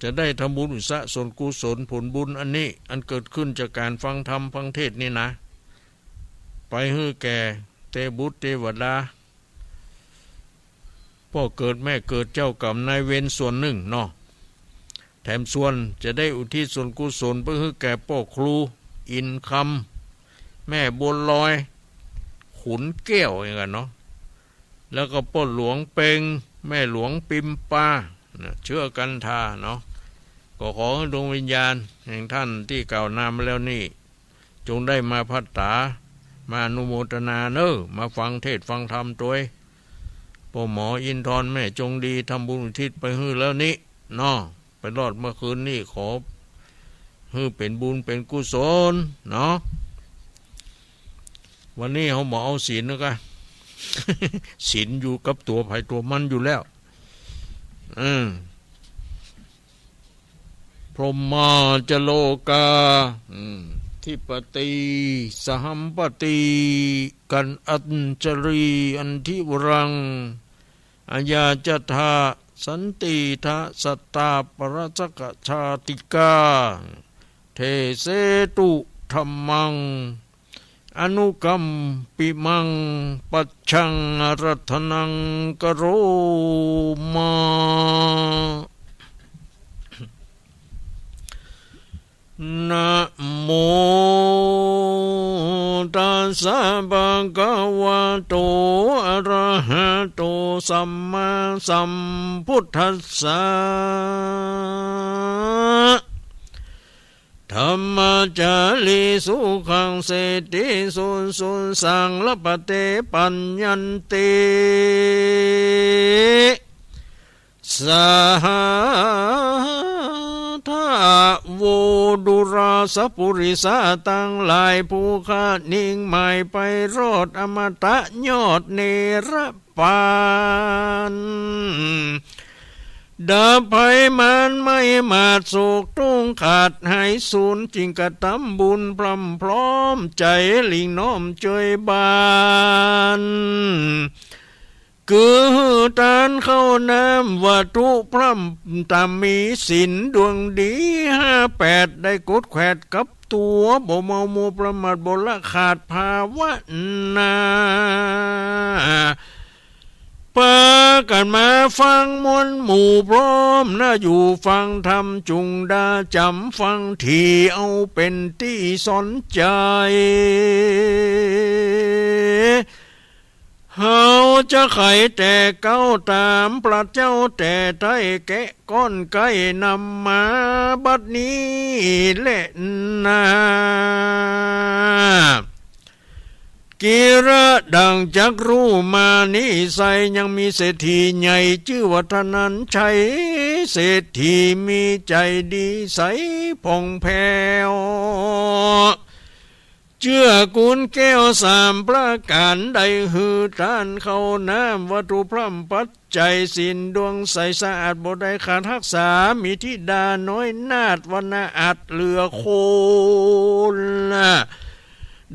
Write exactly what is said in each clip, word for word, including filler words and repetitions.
จะได้ทำบุญอุทิศส่วนกุศลผลบุญอันนี้ อันเกิดขึ้นจากก๋านฟังธรรมฟังเทศน์นี่นะ ไปหื้อแก่เตวบุตรเตวดา ป้อเกิดแม่เกิด เจ้ากรรมนายเวรส่วนนึ่งเนาะ แถมส่วนจะได้อุทิศส่วนกุศลไปหื้อแก่ป้อครูอินทร์คำ แม่บัวลอย ขุนแก้วอย่างกั๋นเนาะ แล้วก็ป้อหลวงเป็ง แม่หลวงปิมปา นะ เชื้อกันทาเนาะ ก็ขอหื้อดวงวิญญาณแห่งต้านตี้กล่าวนามมาแล้วนี้ จงได้มาภัตตา มาอนุโมทนาเน่อ มาฟังเทศน์ฟังธรรมตวย ป้อหมออินทร์ทอน แม่จงดี ทำบุญอุทิศไปหื้อแล้วนี้เนาะ ไปรอดเมื่อคืนนี้ ขอหื้อเป๋นบุญเป๋นกุศลเนาะ วันนี้เฮาบ่เอาศีลแล้วกะ ศีลอยู่กับตั๋วใผตั๋วมันอยู่แล้ว อืม พรหมาจะโลกา อืม ธิปติ สหัมปติ กันอัญชลี อันธิวรัง อาญาจทา สันติทะ สัตตาปรสกชาติกา เทเสตุ ธัมมัง อนุกัมปิมัง ปัจฉัง รัตถนัง กโรมา นะโม ตัสสะ ภะคะวะโต อะระหะโต สัมมาสัมพุทธัสสะ ธัมมาจาริ สุขัง เสติ สุ สุสัง ละพะเต ปัญญันติ สะหะทะ โว ดุราสะปุริสะตังหลาย ผู้คะนิงหมายไปรอดอมตะยอดเนรปาน ดับภัยมารไม้มาดโศกทุกข์ขาดหายสูญ จึงกระทำบุญพร่ำพร้อมใจ๋หลิ่งน้อมจ้วยบาน คือหื้อตานข้าวน้ำวัตถุพร่ำต๋ามมีศีลดวงดีห้าแปด ได้กดแขวดกับตั๋ว บ่เมามัวประมาทบ่ละขาดภาวนา ปากั๋นมาฟังมวลหมู่พร้อมนะ อยู่ฟังธรรมจุ่งดาจ๋ำฟังถี่ เอาเป๋นตี้สนใจ๋ เฮาจะไขแต่เก้าต๋ามพระเจ้าแต่ไท้ แกะก้อนไก้นำมาบัดนี้แลนา กิระดังจักรู้มานิไส ยังมีเศรษฐีใหญ่จื้อว่าธนัญชัย เศรษฐีมีใจ๋ดีใสผ่องแผ้ว เจื้อกูลแก้วสามประก๋าน ได้หื้อตานข้าวน้ำวัตถุพร่ำปัจจัย ศีลดวงใสสะอาดบ่ได้ขาดฮักษา มีธิดาน้อยนาฏวรรณะอัดเหลือคน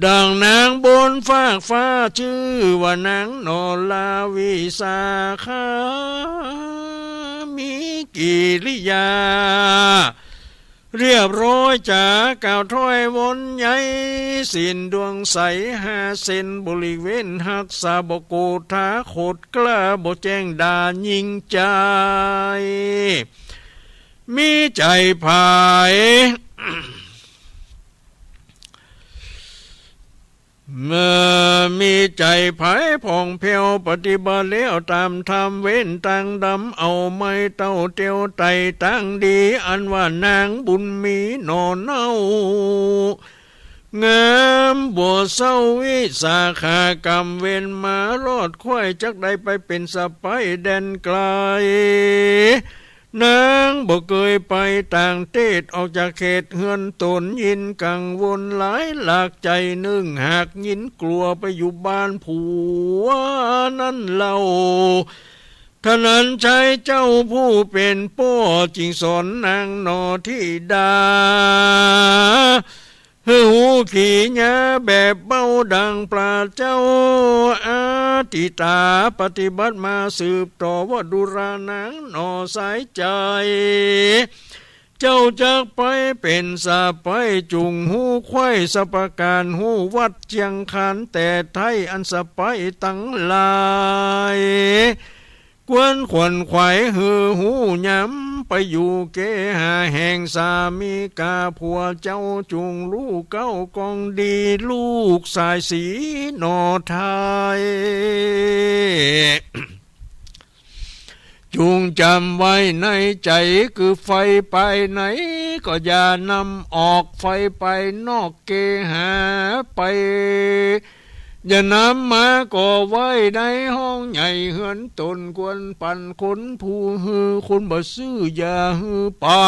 ดังนางบนฟากฟ้าจื้อว่านางนอราวิสาขา มีกิริยาเรียบร้อยจ๋า กล่าวถ้อยวนใย ศีลดวงใสห้าเส้นบริเวณฮักษา บ่โกธาขดกล้า บ่แจ้งด่าหญิงจาย มีใจ๋ใผ เมื่อมีใจ๋ใผผ่องแผ้ว ปฏิบัติแล้วต๋ามธรรม เว้นตางดำเอาไม้เต้าเตียวไต่ตางดี อันว่านางบุญมีหน่อเน่า งามบ่เศร้าวิสาขากรรม เว้นมารอดควาย จักได้ไปเป๋นสะใภ้แดนไกล นางบ่เกยไปต่างเตศ ออกจากเขตเฮือนต๋น ยินกังวลหลายหลากใจ๋นึ่ง หากยินกลัวไปอยู่บ้านผัวนั้นเล่า ธนัญชัยเจ้าผู้เป๋นป้อ จึงสอนนางนอธิดา หื้อฮู้ขีญาแบบเบ้าดังพระเจ้าอธิตา ปฏิบัติมาสืบต่อว่า ดูรานางหน่อสายใจ๋ เจ้าจักไปเป๋นสะใภ้ จุ่งฮู้ใคว่สะประก๋าน ฮู้วัดเจียงคาน แต่ไท้อันสะใภ้ตังหลาย ควรขวนขวายหื้อฮู้ยาม ไปอยู่เกหาแห่งสามีกา ผัวเจ้าจุ่งฮู้เก๊ากองดี ลูกสายศรีหน่อไทย จุ่งจ๋ำไว้ในใจ๋ คือไฟภายในก็อย่านำออก ไฟภายนอกเกหาไป อย่านำมาก่อไว้ในห้องใหญ่เฮือนตน ควรปันคนผู้หื้อ คนบ่ซื่ออย่าหื้อปั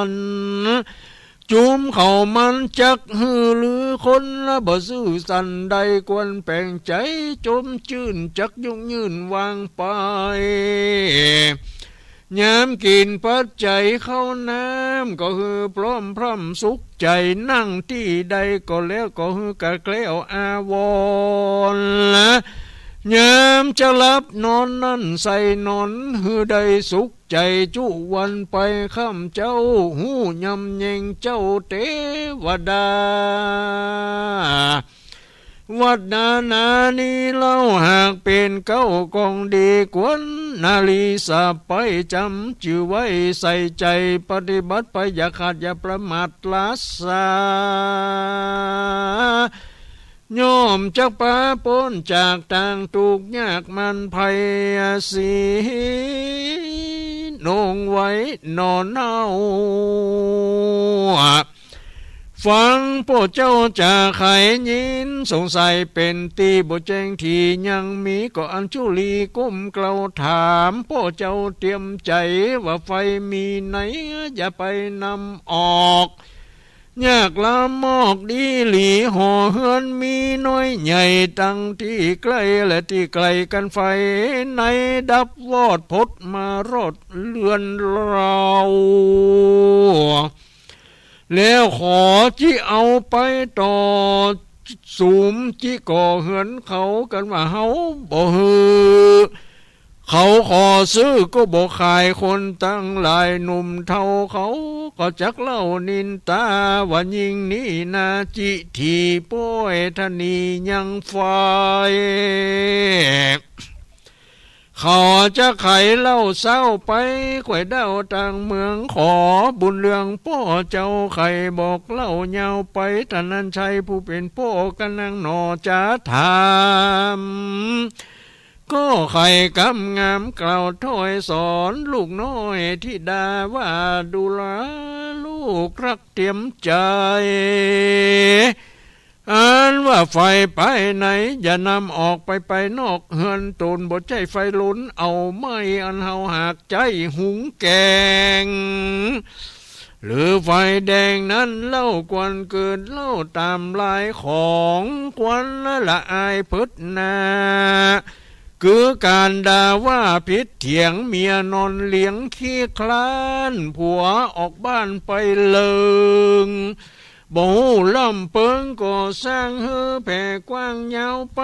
น จุมเขามันจักหื้อลือ คนละบ่ซื่อสันใด ควรแป๋งใจ๋จมจื้น จักยุกยื่นวางไป ยามกิ๋นปัจจัยข้าวน้ำ ก็หื้อพร้อมพร่ำสุขใจ๋ นั่งตี้ใดก็แล้ว ก็หื้อกะแคล้วอาวรณ์ ยามจะหลับนอนนั้นใส่หนอน หื้อได้สุขใจ๋จุวันไป ค่ำเจ๊าฮู้ยำแยงเจ้าเตวดา วัดนานานี้เล่า หากเป๋นเก๊ากองดี ควรนารีสะใภ้จ๋ำจื้อไว้ใส่ใจ๋ ปฏิบัติไปอย่าขาดอย่าประมาทละสา ย่อมจักปาป๊นจากตางตุ๊กข์ยากมันภัย ศีลองค์ไว้หนอเน่า ฟังป้อเจ้าจ๋าใค่ยิน สงสัยเป๋นตี้บ่แจ้ง ตี้ยังมีก็อัญชุลีก้มเกลาถาม ป้อเจ้าเตียมใจ๋ว่าไฟมีใน อย่าไปนำออก ยากลำบากดีหลี หอเฮือนมีน้อยใหญ่ ตังตี้ใก้และตี้ไก๋กั๋น ไฟในดับวอด พดมารอดเฮือนเฮา แล้วขอจิเอาไปต่อสุม จิก่อเฮือนเขากั๋นว่าเฮาบ่หื้อ เขาขอซื้อก็บ่ขาย คนตังหลายหนุ่มเฒ่าเขาก็จักเล่านินตา ว่าญิงนี้นาจิถีป้อยทนียังไฟ เขาจะไขเล่าเศร้าไป ไขว่เด้าตางเมือง ขอบุญเรื่องป้อเจ้า ใค่บอกเล่ายาวไป ธนัญชัยผู้เป๋นป้อกั๋นนังหนอจะถาม ก็ใค่กำงามกล่าวถ้อยสอน ลูกน้อยธิดาว่าดูราลูกรักเตียมใจ๋ อันว่าไฟภายในอย่านำออกไป ไปนอกเฮือนตน บ่ใจ้ไฟลนเอาไหม้ อันเฮาหากใจ๊หุงแก๋ง หรือไฟแดงนั้นเล่า ควรเกิดเล่าต๋ามลายของ ควรละอายเผิดหน้า คือก๋านด่าว่าผิดเถียง เมียนอนเลียงขี้คลาน ผัวออกบ้านไปเลิง บ่ฮู้ล่ำเปิงก่อสร้างหื้อแผ่กว้างยาวไป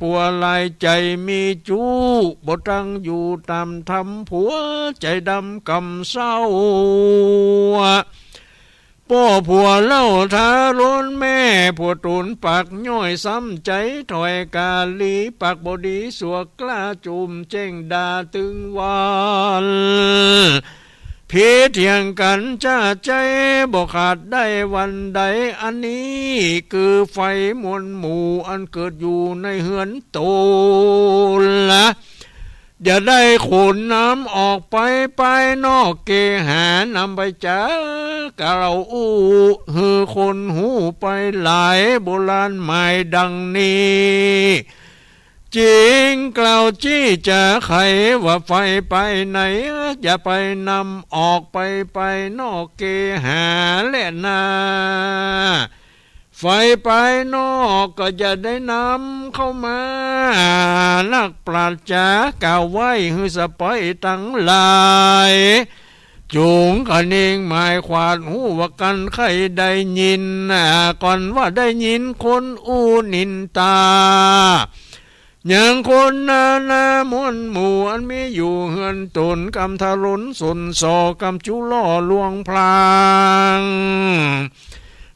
ผัวหลายใจ๋มีจู้ บ่ตั้งอยู่ต๋ามธรรม ผัวใจ๋ดำกำเศร้า ป้อผัวเล่าท้าร้นแม่ ผัวตูนปากย่อยซ้ำใจ๋ ถ้อยกาลีปากบ่ดี สัวกล้าจุ่มแจ้งด่าตึงวัน ผิดเถียงกั๋นจ้าใจ๊ บ่ขาดได้วันใด อันนี้คือไฟมวลหมู่ อันเกิดอยู่ในเฮือนตนละ อย่าได้ขนนำออกไป ภายนอกเกหา นำไปจ๋ากล่าวอู้ หื้อคนฮู้ไปหลาย โบราณหมายดังนี้ จิ่งกล่าวจี้จ๋าใค่ว่าไฟภายใน อย่าไปนำออกไป ภายนอกเกหาแลนา ไฟภายนอกก็อย่าได้นำเข้ามา นักปราชญ์จ๋ากล่าวไว้ หื้อสะใภ้ตังหลาย จุ่งคะเนงหมายขวาด ฮู้ว่ากั๋นใค่ได้ยิน อ่า ก่อนว่าได้ยินคนอู้นินตา ยังคนนานาม้วนหมู่ อันมีอยู่เฮือนต๋น กำถลนส้นซอก กำจุล่อลวงพลาง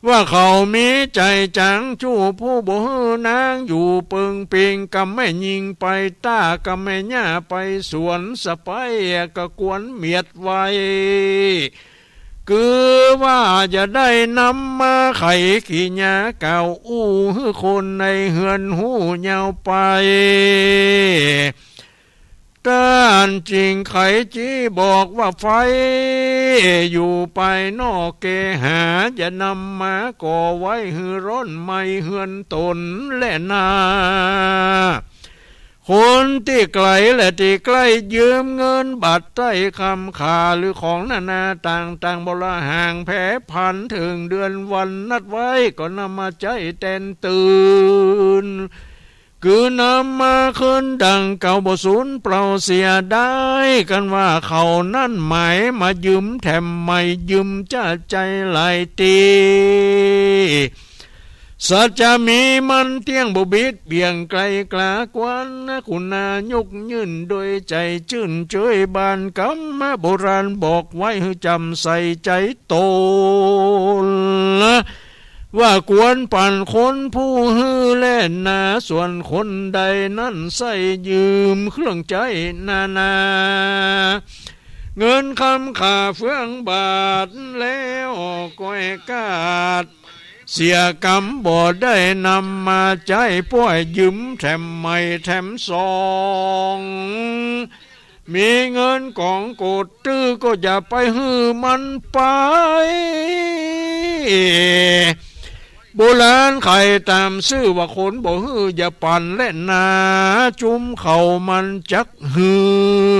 ว่าเขามีใจ๋จ๋างจู้ผู้บ่หื้อนางอยู่เปิงเปง กำแม่ญิงไปต๊า กำแม่หญ้าไปสวน สะใป๊ก็กวนเมียดไว้ คือว่าจะได้นำมาไขขี้หญ้ากล่าวอู้ หื้อคนในเฮือนฮู้ยาวไป ต้านจึงไขจี้บอกว่า ไฟอยู่ภายนอกเกหา อย่านำมาก่อไว้หื้อร้อนไหม้เฮือนต๋นแลนา คนตี้ไก๋และตี้ใก้ ยืมเงินบาทใต้คำขา หรือของนานาต่างๆ บ่ละห่างแผนผัน เถิงเดือนวันนัดไว้ ก็นำมาใจ๊แตนตื่น คือนำมาคืนดังเก่า บ่สูญเปล่าเสียดาย กันว่าเขานั้นหมายมายืมแถมใหม่ ยืมจ้าใจ๋หลายตี้ สัจจะมีมั่นเตี้ยง บ่บิดเบี่ยงไกลกล้ากวน คุณนายกยื่นโดยใจ๋จื้นเจย บานกำโบราณบอกไว้หื้อจ๋ำใส่ใจ๋ต๋น ว่าควรปั๋นคนผู้หื้อแลนา ส่วนคนใดนั้นใส้ยืมเครื่องใจ๊นานา เงินคำขาเฟืองบาท แล้วก้อยกาด เสียกำบ่ได้นำมาใจ๊ ป้อยยืมแถมใหม่แถมสอง มีเงินก๋องโกดตื้อ ก็อย่าไปหื้อมันไป โบราณไขต๋ามซื่อว่า คนบ่หื้ออย่าปั๋นแลนา จุมเขามันจักหื้อ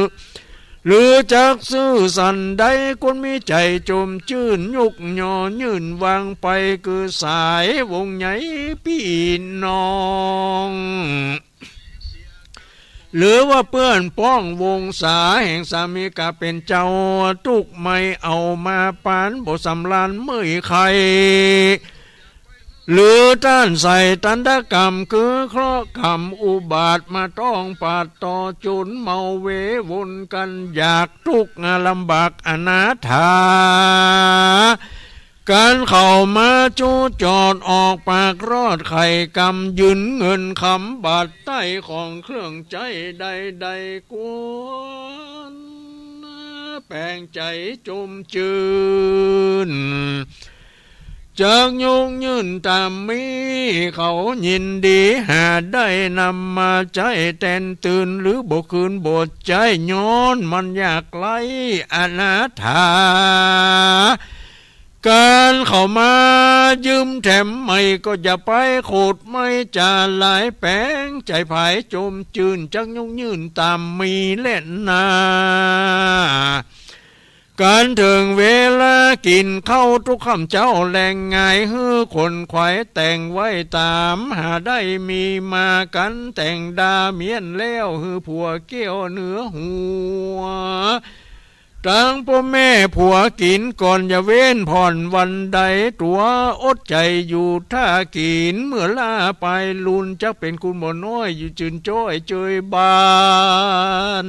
หรือจักซื่อสันใด คนมีใจ๋จมจื้น ยกยอยื่นวางไป คือสายวงใหญ่ปี้น้อง หรือว่าเปื้อนป้องวงศา แห่งสามีกาเป๋นเจ้า ตุ๊กไม่เอามาปาน บ่สำราญเมื่อยไข้ หรือต้านใส่ตันตกรรม คือเคราะห์กรรมอุบาท มาต้องปาดต่อจุน เมาเววนกั๋น อยากตุ๊กข์ลำบากอนาถา กันเข้ามาจู๊จอด ออกปากรอดไขกำ ยืมเงินคำบาทใต้ ของเครื่องใจ๊ใดๆ ควรแป๋งใจ๋จมจื้น จักยกยื่นต๋ามมี เขายินดีหาได้นำมาใจ๊แตนตื่น หรือบ่คืนบ่ใจ๊ ย้อนมันยากไร้อนาถา กันเข้ามายืมแถมใหม่ ก็อย่าไปโขดไม่จาหลาย แป๋งใจ๋ผายจมจื้น จักยกยื่นต๋ามมีแลนา กันเถิงเวลากิ๋นข้าวตุ๊กค่ำเจ๊าแลง งายหื้อขนขวายแต่งไว้ต๋าม หาได้มีมา กันแต่งดาเมี้ยนแล้ว หื้อผัวเกี้ยวเหนือหัว ตังป้อแม่ผัวกิ๋นก่อน อย่าเว้นผ่อนวันใด ตั๋วอดใจ๋อยู่ถ้ากิ๋น เมื่อล้าปายลุน จักเป๋นคุณบ่น้อย อยู่จื้นจ้อยเจยบาน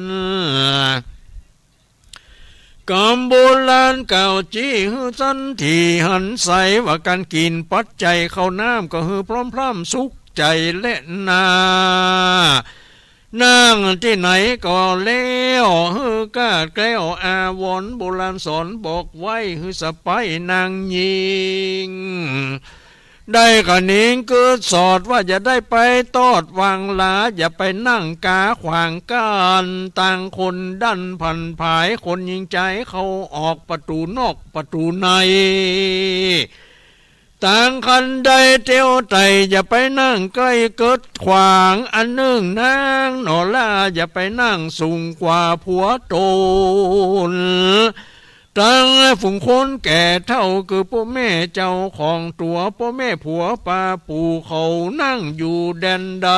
กำโบราณกล่าวจี้หื้อสันถี่หันใส ว่าก๋านกิ๋นปัจจัยข้าวน้ำ ก็หื้อพร้อมพร่ำสุขใจ๋แลนา นั่งตี้ไหนก็แล้ว หื้อกาดแคล้วอาวรณ์ โบราณสอนบอกไว้ หื้อสะใป๊นางญิง ได้ขะหนิงกึ๊ดสอด ว่าอย่าได้ไปตอดวางลา อย่าไปนั่งกาขวางกั้น ต่างคนดั้นผันผาย คนยิงใจ๋เข้าออก ประตู๋นอกประตู๋ใน ต่างคันใดเตียวไต่ อย่าไปนั่งใก้เกิดขวาง อันนึ่งนางหน่อล่า อย่าไปนั่งสูงกว่าผัวต๋น ตังฝูงคนแก่เฒ่า คือป้อแม่เจ้าของตั๋ว ป้อแม่ผัวป้าปู่เขานั่งอยู่แดนใด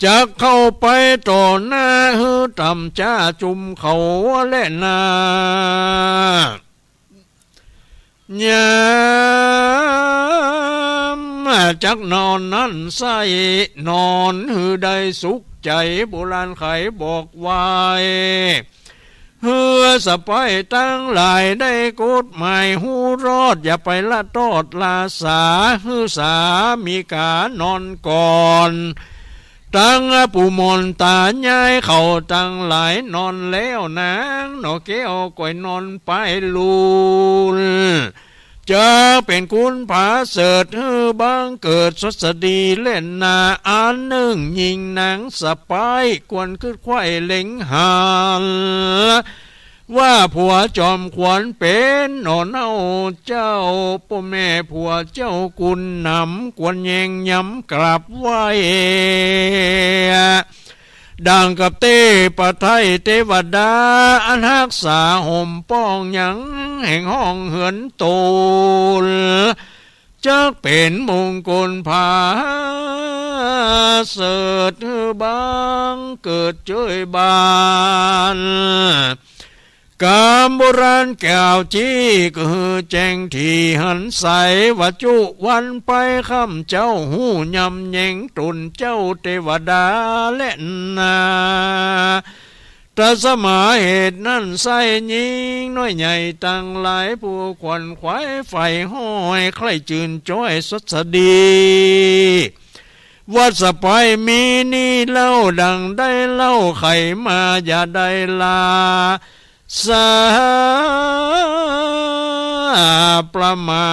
จักเข้าไปต่อหน้า หื้อต่ำจ๊าจุมเขาแลนา ยาม จักนอนนั้นใส้ นอนหื้อได้สุขใจ๋ โบราณไขบอกไว้ หื้อสะใป๊ตังหลายได้กฎหมายฮู้รอด อย่าไปละตอดละสา หื้อสามีก๋านอนก่อน ตังปู่หม่อนตายายเขาตังหลายนอนแล้ว นางหน่อแก้วก้อยนอนปายลูล จักเป๋นคุณผาเสริฐหื้อบังเกิดสดสดีแลนา อันนึ่งญิงนางสะใป๊ควรกึ๊ดไขว้เล็งหัน ว่าผัวจอมขวัญเป๋นหน่อเน่าเจ้า ป้อแม่ผัวเจ้ากุณหนำ ควรแยงย้ำกราบไหว้ ดั่งกับเตพะไทยเตวดา อันฮักษาห่มป้องยังแห่งห้องเฮือนตน จักเป๋นมงคลผาเสริฐหื้อบังเกิดเจยบาน กำโบราณกล่าวจี้ ก็หื้อแจ้งถี่หันใส ว่าจุวันไปค่ำเจ๊าฮู้ยำแยงตนเจ้าเตวดาแลนา ตะสมาเหตุนั้นไส้ญิงน้อยใหญ่ตังหลาย ผู้ขวนขวายใฝ่ห้อย ใคร่จื่นจ้อยสดสดี ว่าสะใป๊มีนี่เล่า ดั่งได้เล่าไขมา อย่าได้ละ สาประมา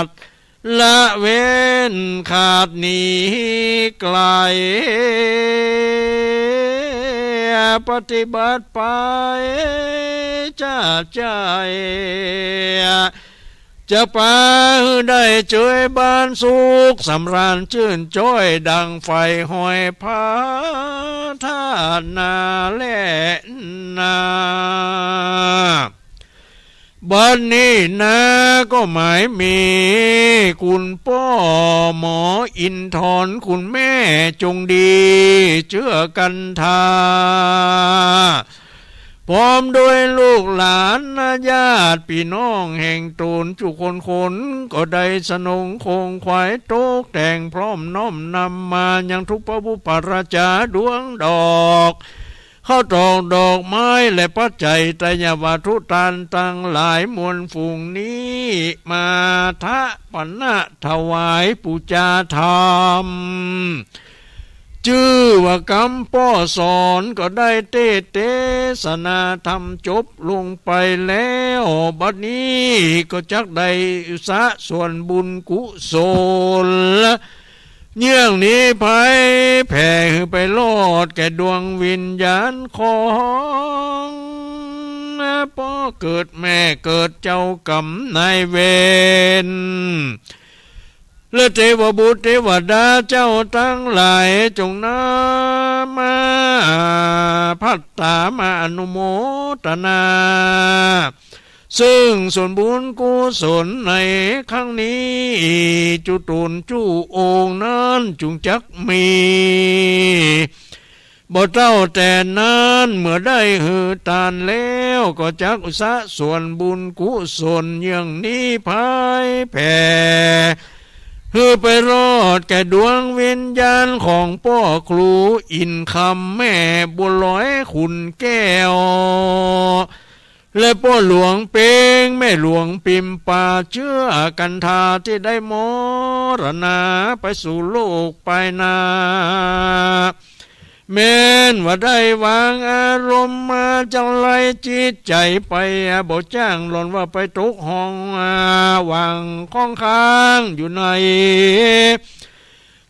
ท ละเว้นขาดหนีไกล ปฏิบัติไปจ้าใจ๋ จะปาหื้อได้เจยบานสุขสำราญจื้นจ้อย ดั่งใฝ่ห้อยผาธาตุนาแลนา บัดนี้นาก็หมายมี คุณป้อหมออินทร คุณแม่จงดี เจื้อกันทา พร้อมด้วยลูกหลานญาติปี้น้องแห่งตนจุคนคน ก็ได้สนงคงไขว้ตกแต่งพร้อมน้อมนำมายังทุกพระบุปผาราจาดวงดอก ข้าวตอกดอกไม้และปัจจัยไตรยวัตถุตานตังหลายมวลฝูงนี้ มาทะปณะถวายปู๋จาธรรม จื้อว่ากำป้อสอนก็ได้เตสน์เตสนาธรรมจบลงไปแล้ว บัดนี้ก็จักได้อุสะส่วนบุญกุศล เยื่องหนีภัยแผ่หื้อไปรอดแก่ดวงวิญญาณของป้อเกิดแม่เกิดเจ้ากรรมนายเวร และเตวบุตรเตวดาเจ้าตังหลายจงนำมาพัตตามาอนุโมตนา ซึ่งส่วนบุญกุศลในครั้งนี้ จุตนจุองค์นั้นจุงจักมี บ่เต้าแต่นั้นเมื่อได้หื้อตานแล้ว ก็จักอุสะส่วนบุญกุศลเยื่องหนีภัยแผ่ หื้อไปรอดแก่ดวงวิญญาณของป้อครูอินคำแม่บัวลอยขุนแก้ว และป้อหลวงเปงแม่หลวงปิมปาเจื้อกันทาตี้ได้มรณาไปสู่โลกไปนา แม้นว่าได้วางอารมณ์มาจังไรจิตใจ๋ไป บ่จ้างหล่อนว่าไปตกห้อง หว่างข้องค้างอยู่ใน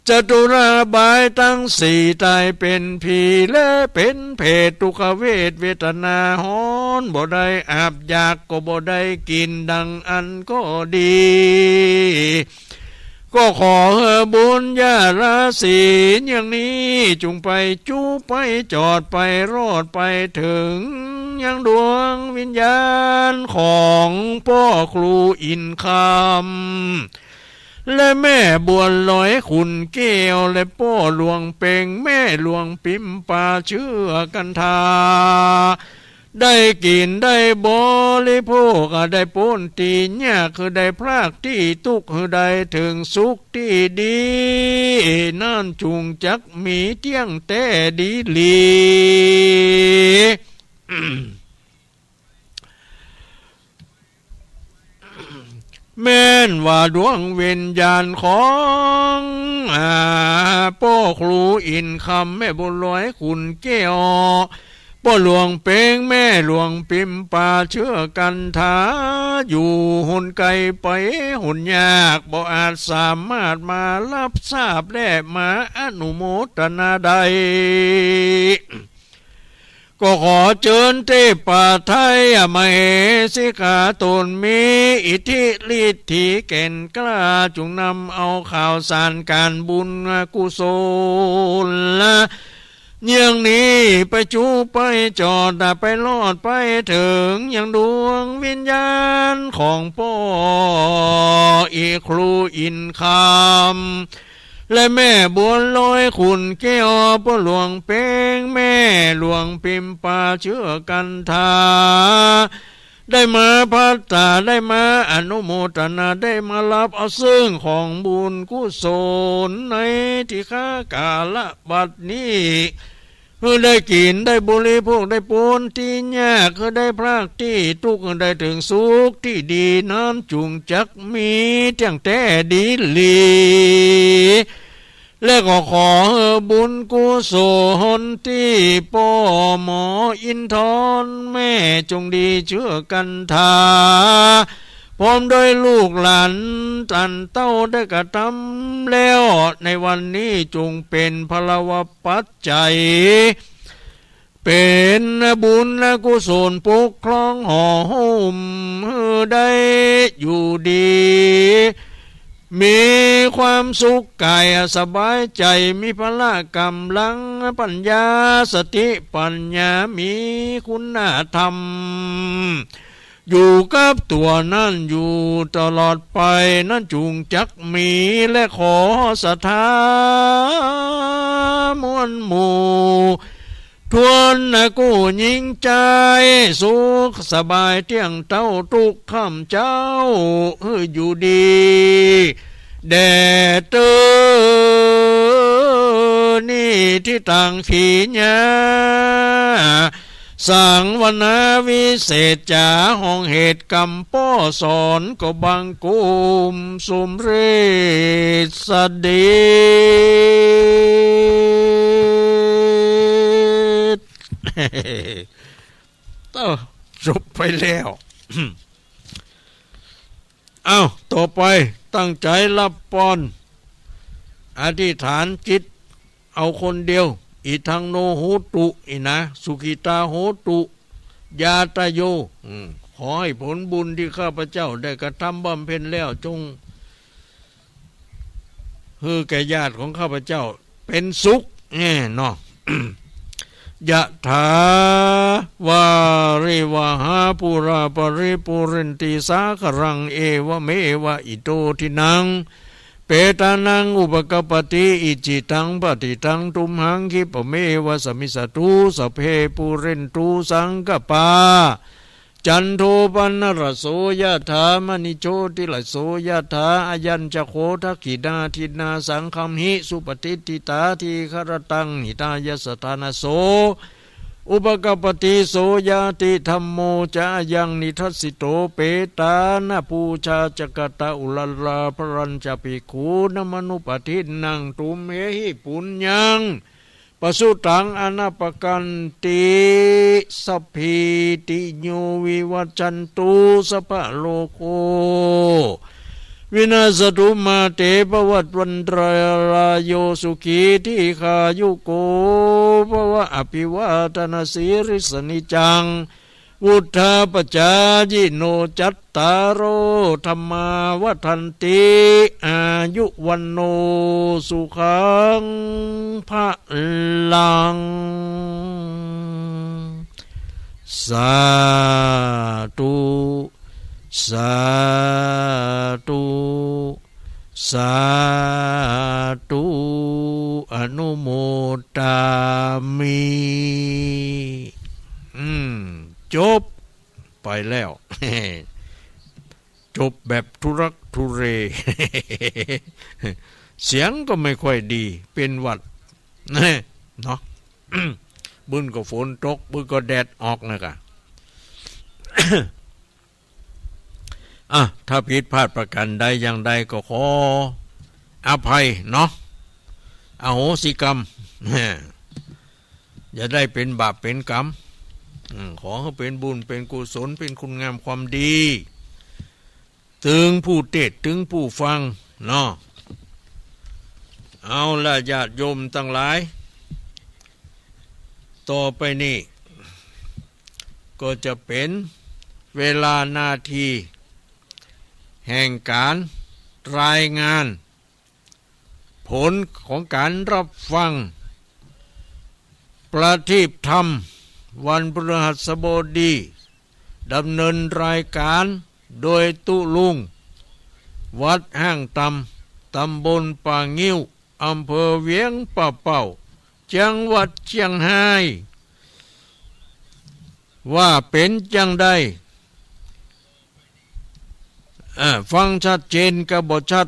จตุราบายตังสี่ ต๋ายเป๋นผีและเป๋นเปรต ทุกขเวทเวทนาฮ้อน บ่ได้อาบอยากก็บ่ได้กิ๋นดังอั้นก็ดี ก็ขอหื้อบุญญาราศีเยื่องนี้จุงไปจุไปจอดไปรอดไปเถิงยังดวงวิญญาณของป้อครูอินคำ และแม่บัวลอยขุนแก้ว และป้อหลวงเปงแม่หลวงปิมปาเจื้อกันทา ได้กิ๋นได้บริโภค ได้ป๊นตี้ยาก หื้อได้พรากตี้ตุ๊กข์ หื้อได้เถิงสุขตี้ดี นั้นจุ่งจักมีเตี้ยงแต๊ดีหลี แม้นว่าดวงวิญญาณของ อ่า ป้อครูอินทร์คำ แม่บุญลอยขุนแก้ว ป้อหลวงเปง แม่หลวงปิมปา เชื้อกันทา อยู่หนไก๋ไปหนยาก บ่อาจสามารถมาฮับทราบและมาอนุโมทนาได้ ก็ขอเจิญเตปาไทยมเหสีขาต๋นมีอิทธิฤทธิแก่นกล้า จุ่งนำเอาข่าวสารก๋านบุญกุศล เยื่องนี้ไปจุไปจอด ไปรอดไปเถิงยังดวงวิญญาณของป้ออีครูอินทร์คำ และแม่บัวลอยขุนแก้ว ป้อหลวงเปง แม่หลวงปิมปา เชื้อกันทา ได้มาพัตตา ได้มาอนุโมทนา ได้มาฮับเอาซึ่งของบุญกุศลในตี้ข้ากาละบัดนี้ หื้อได้กิ๋นได้บริโภค ได้ป๊นตี้ยาก หื้อได้พรากตี้ตุ๊กข์ หื้อได้เถิงสุขตี้ดี นั้นจุ่งจักมีเตี้ยงแต๊ดีหลี และก็ขอหื้อบุญกุศลตี้ป้อหมออินทร์ แม่จงดี เชื้อกันทา พร้อมด้วยลูกหลานอันเต้าได้กระทำแล้วในวันนี้ จุ่งเป๋นพลวปัจจัย เป๋นบุญและกุศลปกครองห่อหุ้ม หื้อได้อยู่ดี มีความสุขก๋ายสบายใจ๋ มีพละก๋ำลังปัญญา สติปัญญา มีคุณธรรม อยู่กับตั๋วนั้นอยู่ตลอดไป นั้นจุ่งจักมี และขอศรัทธามวลหมู่ ทวนกู้หญิงจาย สุขสบายเตี้ยงเต้ากู้ค่ำเจ๊า หื้ออยู่ดี แด่เต๊อนี้ตี้ต่างผีญา สังวนาวิเศษจ๋า ห้องเหตุกำป้อสอนก็บังคมสมเร็จเสด็จ เอ้า จบไปแล้ว เอ้า ต่อไปตั้งใจ๋ฮับปอน อธิษฐานจิต เอาคนเดียว อิทังโนโหตุ อี้นะ สุขิตาโหตุ ญาตาโย อืม ขอหื้อผลบุญตี้ข้าพเจ้าได้กระทำบำเพ็ญแล้ว จงหื้อแก่ญาติของข้าพเจ้าเป๋นสุข แน่เนาะ ยะถา วาริวหา ปูรา ปะริปูเรนติ สาคะรัง เอวะเมวะ อิโต ทินัง เปตานัง อุปะกัปปะติ อิจฉิตัง ปะฏิตัง ตุมหัง คิปะเมวะ สะมิชฌะตุ สัพเพ ปูเรนตุ สังกะปา จันโท ปันนะระโส ยะถา มะณิโชติระโส ยะถา อะยัญจะโข ทักขิณา ทินนา สังคะมหิ สุปะติฏฐิตา ทีฆะระตัง หิตายะสะทานะโส อุปะกัปปะติ โส ยะติ ธัมโม จะ อะยัง นิทัสสิโต เปตานะ ปูชา จะกะตะ อุระรา พะรัญจะ ภิกขูนะ มะนุปะทินนัง ตุมเหหิ ปุญญัง ปะสุตัง อะนะปะกันติ สัพพีติโย วิวัชชันตุ สัพพะโรโค วินัสสะตุ มา เต ภะวัตวันตะราโย สุขี ทีฆายุโก ภะวะ อะภิวาทะนะสีลิสสะ นิจจัง วุฑฒาปะจายิโน จัตตาโร ธัมมา วัฑฒันติ อายุ วัณโณ สุขัง พะลัง สาธุ สาธุ สาธุ อนุโมทามิ อืม จบ ไปแล้ว จบแบบทุลักทุเล เสียงก็ไม่ค่อยดี เป๋นหวัด เนาะ บึ้นก็ฝนตก บึ้นก็แดดออกนะกะ อ่ะ ถ้าผิดพลาดประการใดอย่างใดก็ขออภัยเนาะ อโหสิกรรม อย่าได้เป๋นบาปเป๋นกรรม อืม ขอหื้อเป๋นบุญเป๋นกุศล เป๋นคุณงามความดี ตึงผู้เตสน์ ตึงผู้ฟัง เนาะ เอาละญาติโยมตังหลาย ต่อไปนี้ ก็จะเป๋นเวลานาทีแห่งก๋านรายงาน ผลของก๋านรับฟังประทีปธรรมวันพฤหัสบดี ดำเนินรายก๋านโดยตุ๊ลุง วัดฮ่างต่ำ ตำบลป่างิ้ว อำเภอเวียงป่าเป้า จังหวัดเจียงฮาย ว่าเป๋นจังใด อ่า ฟังชัดเจนก็บ่ชัด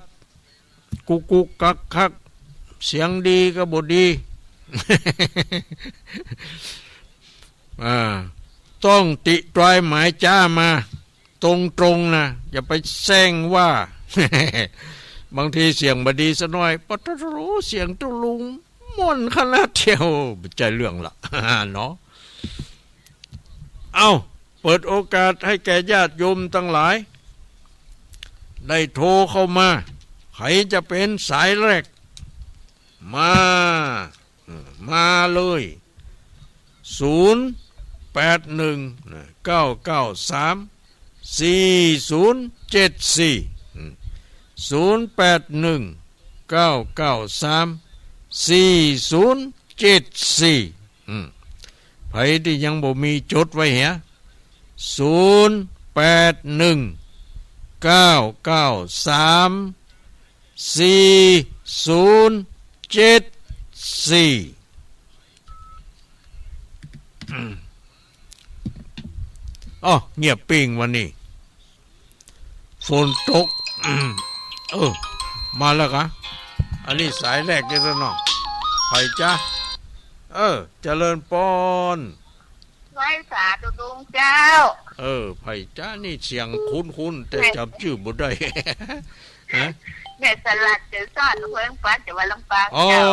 กุกกุกกักกัก เสียงดีก็บ่ดี อ่า ต้องติตรายหมายจ๊ามา ตรงๆ นะ อย่าไปแซ่งว่า บางทีเสียงบ่ดีสักหน่อย ปะโถ เสียงตุ๊ลุงม่วนขนาดเดียว บ่ใจ้เรื่องละ เนาะ เอ้า เปิดโอกาสให้แก่ญาติโยมตังหลาย ได้โทรเข้ามา ใผจะเป๋นสายแรก มา เออ มาเลย ศูนย์แปดหนึ่ง นะ เก้าเก้าสาม สี่ศูนย์เจ็ดสี่ อืม ศูนย์แปดหนึ่ง เก้าเก้าสาม สี่ศูนย์เจ็ดสี่ อืม ใผตี้ยังบ่มีจดไว้เหีย ศูนย์แปดหนึ่ง เก้าเก้าสาม สี่ศูนย์เจ็ดสี่ อืม อ้อ เงียบปิ้งวันนี้ ฝนตก อืม เออ มาแล้วกะ อันนี้สายแรกเด้อเนาะ ใผจ๊ะ เออ เจริญปอน ไหว้สาตุ๊ลุงเจ้า เออ ใผจ๊ะ นี่เสียงคุ้นๆ แต่จ๋ำจื้อบ่ได้ ฮะ แม่สลัด แจ้ซ้อน เมืองปาน จังหวัดลำปาง อ๋อ เจ้า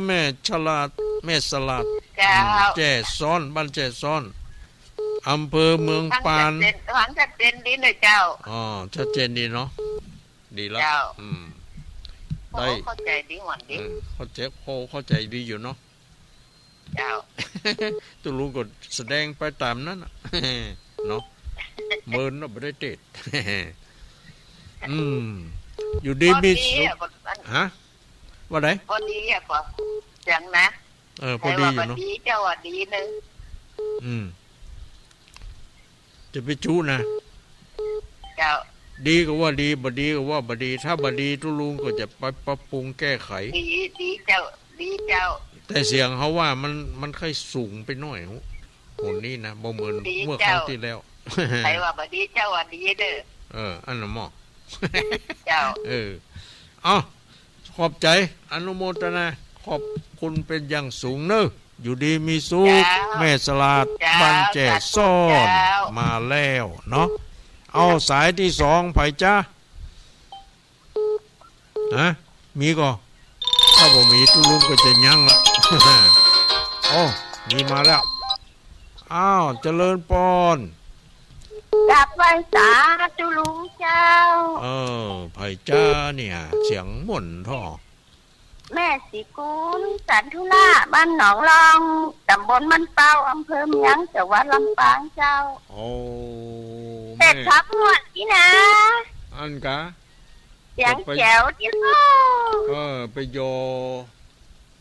แม่ฉลาด แม่สลัด เจ้า อืม แจ้ซ้อน บ้านแจ้ซ้อน อำเภอเมืองปาน ฟังชัดเจน ฟังชัดเจนดีเนาะเจ้า อ๋อ ชัดเจนดีเนาะ ดีละ เจ้า อืม ได้ เข้าใจ๋ดี หวันดี อืม เข้าใจ๋ พอเข้าใจ๋ดีอยู่เนาะ เจ้า ตุ๊ลุงก็แสดงไปต๋ามนั้นน่ะ เนาะ เมินเนาะ บ่ได้เตสน์ อืม อยู่ดีมีสุข ปอดีอะ ฮะ ว่าไง ปอดีอะ ปอ เสียงนะ เออ ปอดีอยู่เนาะ ใผว่าบ่ดี เจ้าว่าดีเน่อ อืม จะไปจุนะ เจ้า ดีก็ว่าดี บ่ดีก็ว่าบ่ดี ถ้าบ่ดีตุ๊ลุงก็จะไปปรับปรุงแก้ไข ดี ดีเจ้า ดีเจ้า แต่เสียงเขาว่ามัน มันค่อยสูงไปหน่อย หนนี้นะ บ่เหมือน ดี เมื่อครั้ง เจ้า ตี้แล้ว ใผว่าบ่ดี เจ้าว่าดีเน่อ เออ อันนั้นหม้อ เจ้า เออ เอ้า ขอบใจ๋ อนุโมทนา ขอบคุณเป๋นอย่างสูงเน่อ อยู่ดีมีสุข เจ้า แม่สลัด เจ้า บ้านแจ้ซ้อน สาธุเจ้า มาแล้วเนาะ เอา สายตี้สอง ใผจ๊ะ ฮะ มีก่อ ถ้าบ่มีตุ๊ลุงก็จะยั้งละ โอ้ มีมาแล้ว อ้าว เจริญปอน กราบไหว้สาตุ๊ลุงเจ้า เออ ใผจ๊ะเนี่ย เสียงม่วนแท้ แม่ศรีกุล สันธุรา บ้านหนองลอง ต๋ำบลบ้านเป้า อำเภอเมือง จังหวัดลำปางเจ้า โอ้ แม่ แต่ครับงวดนี้นะ อันกะ เสียงแจ๋วเจ้า เออ ไปยอ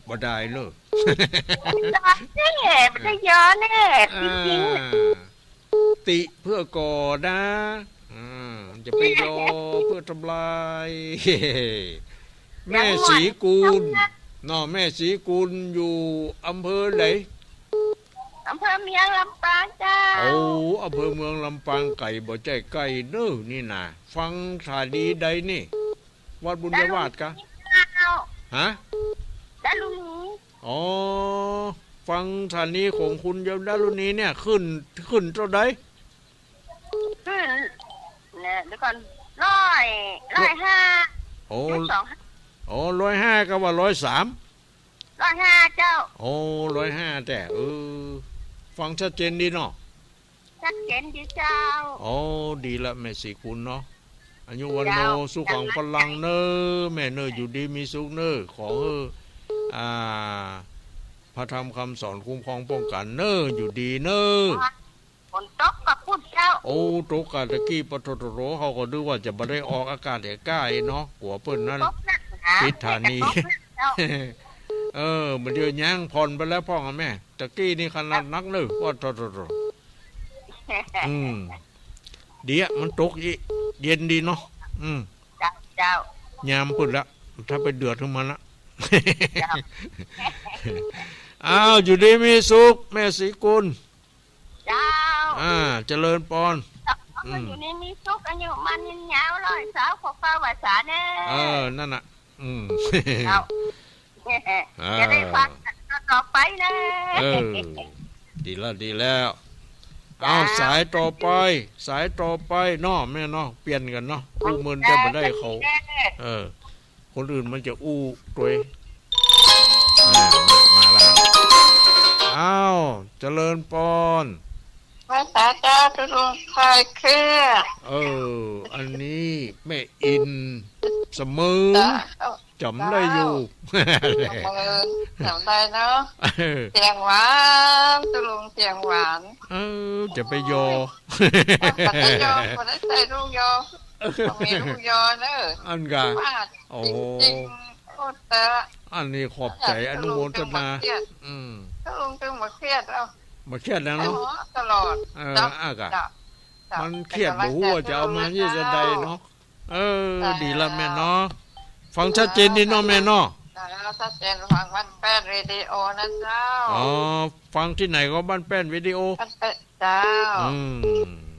บ่ได้เลย บ่ได้แน่ บ่ได้ยอแน่ จริงๆ อ่า ติเพื่อก่อนะ อ่า จะไปยอเพื่อทำลาย แม่ศรีกุล เนาะ แม่ศรีกุลอยู่อำเภอไหน อำเภอเมืองลำปางเจ้า โอ้ อำเภอเมืองลำปาง ไก๋บ่ใจ้ใก้เน้อนี่นา ฟังสถานีใดนี่ วัดบุญญาวาสกะ ดารุณีเจ้า ฮะ ดารุณี อ๋อ ฟังสถานีของคุณยายดารุณีเนี่ย ขึ้น ขึ้นเต้าใด ขึ้น เนี่ย เดี๋ยวก่อน ร้อย ร้อยห้า โอ้ จุดสองห้า อ๋อ ร้อยห้า กะว่าร้อยสาม ร้อยห้าเจ้า โอ้ ร้อยห้า แต๊ เออ ฟังชัดเจนดีเนาะ ชัดเจนดีเจ้า โอ้ ดีละแม่ศรีกุลเนาะ อายุวัณโณ เจ้า สุขังพลังเน้อ แม่เน้อ อยู่ดีมีสุขเน้อ ขอหื้อ อ่า พระธรรมคำสอนคุ้มครองป้องกั๋นเน้อ อยู่ดีเน้อ ฝนตกกะปุ้นเจ้า โอ้ ตกกะตะกี้ ปะโถโถโถ เฮาก็นึกว่าจะบ่ได้ออกอากาศแต๊ก้าเนาะ กั๋วเปิ้นนั่น ตกหนักหนา ปิดสถานี ตกหนักเจ้า เออ บ่าเดี่ยวยังผ่อนไปแล้วพ่องอะแม่ ตะกี้นี่ขนาดนักเน้อ ปะโถโถโถ อืม เดี๋ยวมันตกอีก เย็นดีเนาะ อืม เจ้า เจ้า ยามปุ้นละ ถ้าไปเดือดขึ้นมาละ เจ้า อ้าว อยู่ดีมีสุข แม่ศรีกุล เจ้า อ่า เจริญปอน อืม อยู่ดีมีสุข อายุมั่นยืนยาว ร้อยซาว ขอฟ้าว่าสาแน่ เออ นั่นน่ะ อืม เจ้า อ่า จะได้ฟังกั๋นต่อไปนะ เออ ดีแล้ว ดีแล้ว เจ้า เอา สายต่อไป สายต่อไปเนาะแม่เนาะ เปลี่ยนกั๋นเนาะ อู้เมินจะบ่ได้เขา เจ้า เออ คนอื่นมันจะอู้ตวย อ่า มา มาละ อ้าว เจริญปอน ไหว้สาเจ้า ตุ๊ลุงคลายเครียด เออ อันนี้แม่อินเสมิง เจ้า จ๋ำได้อยู่ เจ้า เสมิง จ๋ำได้เนาะ เออ เสียงหวาน ตุ๊ลุงเสียงหวาน เออ จะไปยอ บ่ได้ยอ บ่ได้ใส่ลูกยอ บ่มีลูกยอเน้อ อั้นกา ว่า โอ้ จริงๆ โอ้ แต่ อันนี้ขอบใจ๋ อนุโมทนา ตุ๊ลุงจึงบ่เครียด อืม ตุ๊ลุงจึงบ่เครียด เอ้า บ่เครียดแล้วเนาะ หัวตลอด เออ เจ้า อ่ะกะ เจ้า มันเครียด บ่ฮู้ว่าจะเอามาเยียะจะใดเนาะ เออ เจ้า ดีละแม่เนาะ ฟังชัดเจนดีเนาะแม่เนาะ เจ้า ชัดเจน ฟังบ้านแป้นเรดิโอนะเจ้า อ๋อ ฟังตี้ไหนก็บ้านแป้นวิดีโอ บ้านแป้น เจ้า อืม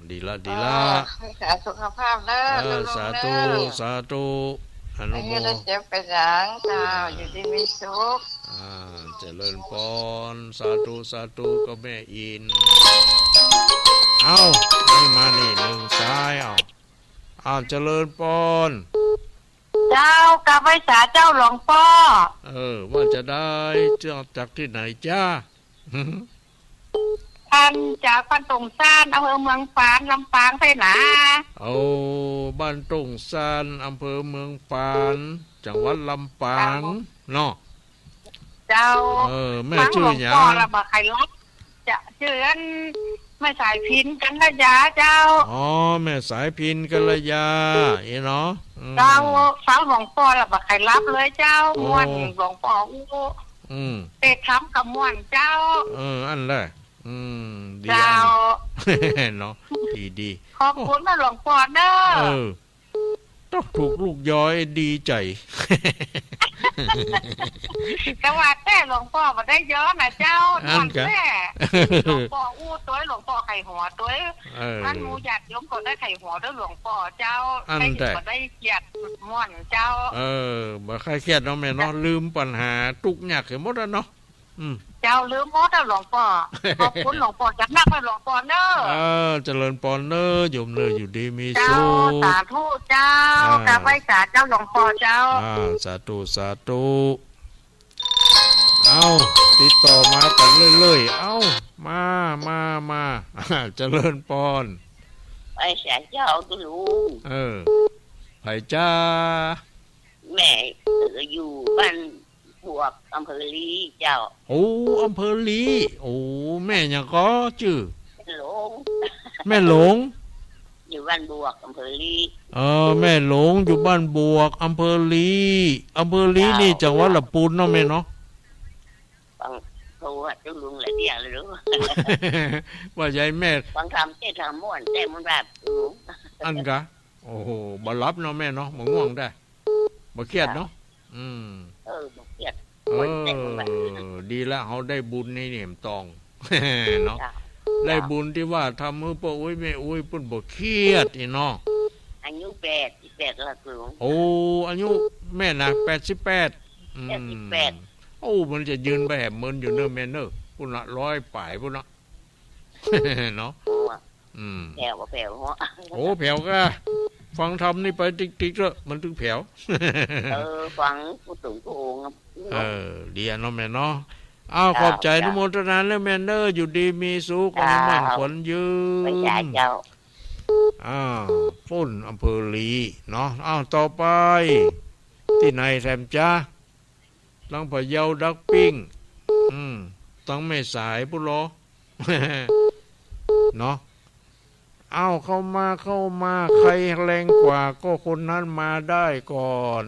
ดีละ ดีละ เออ รักษาสุขภาพเน้อ เออ ตุ๊ลุงเน้อ สาธุ สาธุ อนุโม อย่าได้เจ็บเป็นหยังเจ้า อ่า อยู่ดีมีสุข อ่า เจริญปอน สาธุ สาธุ กับแม่อิน เอ้า นี่มานี่ นึ่งสาย เอ้า เอ้า เจริญปอน เจ้า กราบไหว้สาเจ้าหลวงป้อ เออ ว่าจะใด เจ้าจากตี้ไหนจ๊ะ อันจากบ้านต้งซาน อำเภอเมืองปาน ลำปางไพนา โอ้ บ้านต้งซาน อำเภอเมืองปาน จังหวัดลำปาง เจ้า เนาะ เจ้า เออ แม่จื้อหยัง ฟังหลวงป้อแล้วบ่ใค่หลับ จะจื้ออันแม่สายพิณ กัลยา เจ้า อ๋อ แม่สายพิณ กัลยา อี้เนาะ อืม เจ้า ฟังหลวงป้อแล้วบ่ใค่หลับเลยเจ้า โอ้ ม่วน หลวงป้ออู้ อืม เตศน์ธรรมก็ม่วนเจ้า เออ อั้นแหละ อืม ดี เจ้า อั้น เนาะ ดี ดี ขอบคุณนะหลวงป้อเน้อ เออ ต้องถูกลูกยอดีใจ๋ แต่ว่าแต่หลวงป้อบ่ได้ยอนะเจ้า อั้นกะ ม่วนแท้ หลวงป้ออู้ตวย หลวงป้อใค่หัวตวย เออ อันหมู่ญาติโยมก็ได้ใค่หัวตวยหลวงป้อเจ้า อั้นแต๊ ใค่บ่ได้เครียด ม่วนเจ้า เออ บ่ใค่เครียดเนาะแม่เนาะ เจ้า ลืมปัญหาตุ๊กข์ยากไปหมดแล้วเนาะ อืม เจ้า ลืมหมดแล้วหลวงป้อ ขอบคุณหลวงป้อ จัดหนักไว้หลวงป้อเน้อ เออ เจริญปอนเน้อ โยมเน้อ อยู่ดีมีสุข เจ้า สาธุเจ้า อ่า กราบไหว้สาเจ้าหลวงป้อเจ้า อ่า สาธุ สาธุ เอ้า ติดต่อมากั๋นเรื่อยๆ เอ้า มา มา มา อ่า เจริญปอน ไหว้สาเจ้าตุ๊ลุง เออ ใผจ๊ะ แม่ เอ่อ อยู่บ้านบวก อำเภอลี้เจ้า โอ้ อำเภอลี้ โอ้ แม่หยังก่อจื้อ แม่หลง แม่หลง อยู่บ้านบวก อำเภอลี้ เออ แม่หลง อยู่บ้านบวก อำเภอลี้ อำเภอลี้นี่ เจ้า จังหวัดลำปูนเนาะแม่เนาะ ฟังโทรหาตุ๊ลุงหลายเตื้อแล้ว ว่าใหญ่แม่ ฟังธรรมเตศน์ธรรมม่วนแต๊ มันแบบ ตุ๊ลุง อั้นกะ โอ้โห บ่หลับเนาะแม่เนาะ บ่ง่วงแต๊ บ่เครียดเนาะ อืม เออ บ่เครียด เออ ม่วนแต๊ มันแบบ ดีละ เฮาได้บุญในเหนี่ยมตอง เนาะ เจ้า ได้บุญตี้ว่าทำหื้อป้ออุ๊ยแม่อุ๊ยปุ้นบ่เคียดอี้เนาะ อายุแปดสิบแปดแล้วลุง โอ้ อายุแม่นะ แปดสิบแปด อืม แปดสิบแปด โอ้ มันจะยืนไปแหมเมินอยู่เน่อแม่เน่อ ปุ้นละ ร้อยป๋ายปุ้นละ เนาะ โอ้ อืม แผ่วบ่แผ่วเหาะ โอ้ แผ่วก้า ฟังธรรมนี่ไปติ๊กๆ เต๊อะ มันตึงแผ่ว เออ ฟังผู้สูงผู้องค์อะ เออ ดีอะเนาะแม่เนาะ อ้าว เจ้า ขอบใจ๋ เจ้า อนุโมทนาเน่อแม่เน่อ อยู่ดีมีสุข เจ้า อายุมั่นขวัญยืน ไปใหญ่เจ้า อ้าว ปุ้นอำเภอลีเนาะ อ้าว ต่อไป ตี้ไหนแถมจ๊ะ ตังพะเยาดักปิ้ง อืม ตังแม่สายปุ้นลอ เนาะ อ้าว เข้ามา เข้ามา ใครแรงกว่าก็คนนั้นมาได้ก่อน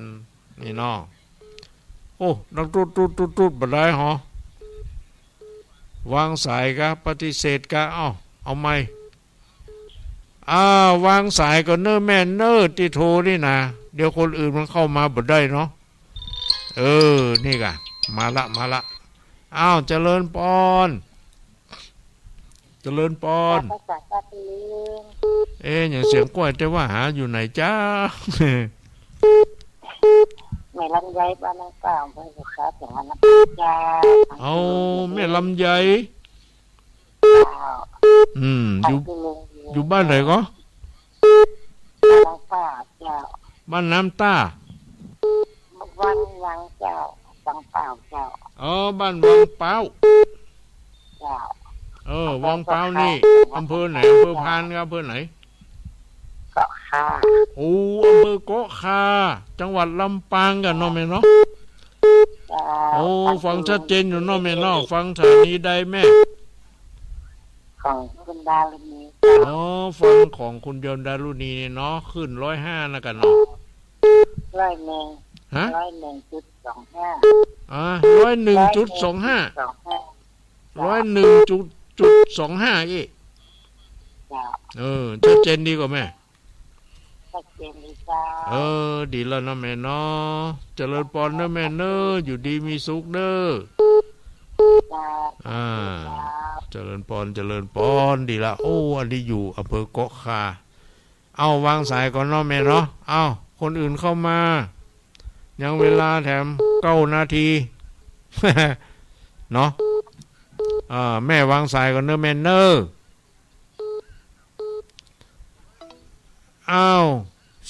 นี่เนาะ โอ้ ดังตุ๊ดตุ๊ดตุ๊ดตุ๊ดบ่ได้หอ วางสายกะ ปฏิเสธกะ เอ้า เอาใหม่ อ้าว วางสายก่อนเน่อแม่เน่อ ตี้โทรนี่นะ เดี๋ยวคนอื่นมันเข้ามาบ่ได้เนาะ เออ นี่กะ มาละ มาละ อ้าว เจริญปอน เจริญปอน ภาษาปากี เอ๊ะ อย่างเสียงก้อย แต่ว่าหาอยู่ไหนจ๊ะ แม่ลำไยบ้านน้ำเปล่า ภาษาเสียงวันน้ำเปล่า เอา แม่ลำไย เจ้า อืม อยู่ อยู่บ้านไหนก็ บ้านน้ำเปล่าเจ้า บ้านน้ำต้า วัง วังเจ้า วังเปล่าเจ้า อ๋อ บ้านวังเปล่า เจ้า เออ วังเปล่านี่ อำเภอไหน อำเปล่า อำเภอพานครับ อำเภอไหน เกาะคา โอ้ อำเภอเกาะคา จังหวัดลำปางกั๋นเนาะแม่เนาะ เจ้า โอ้ ฟังชัดเจนอยู่เนาะแม่เนาะ ฟังสถานีใดแม่ ของคุณดารุณี อ๋อ ฟังของคุณยนต์ดารุณีเนี่ยเนาะ คลื่นร้อยห้านะกั๋นเนาะ ร้อยหนึ่ง ฮะ ร้อยหนึ่งจุดสองห้า อ่า ร้อยหนึ่งจุดสองห้า ร้อยหนึ่งจุดสองห้า ร้อยหนึ่งจุดสองห้า อี้ เจ้า เออ ชัดเจนดีกว่าแม่ ชัดเจนดีเจ้า เออ ดีแล้วเนาะแม่เนาะ เจริญปอนเน่อแม่เน่อ อยู่ดีมีสุขเน่อ เจ้า อ่า เจ้า เจริญปอน เจริญปอน ดีละ โอ้ อันนี้อยู่อำเภอเกาะคา เอา วางสายก่อนเนาะแม่เนาะ เอา คนอื่นเข้ามา ยังเวลาแถมเก้านาที เนาะ อ่า แม่วางสายก่อนเน่อแม่เน่อ อ้าว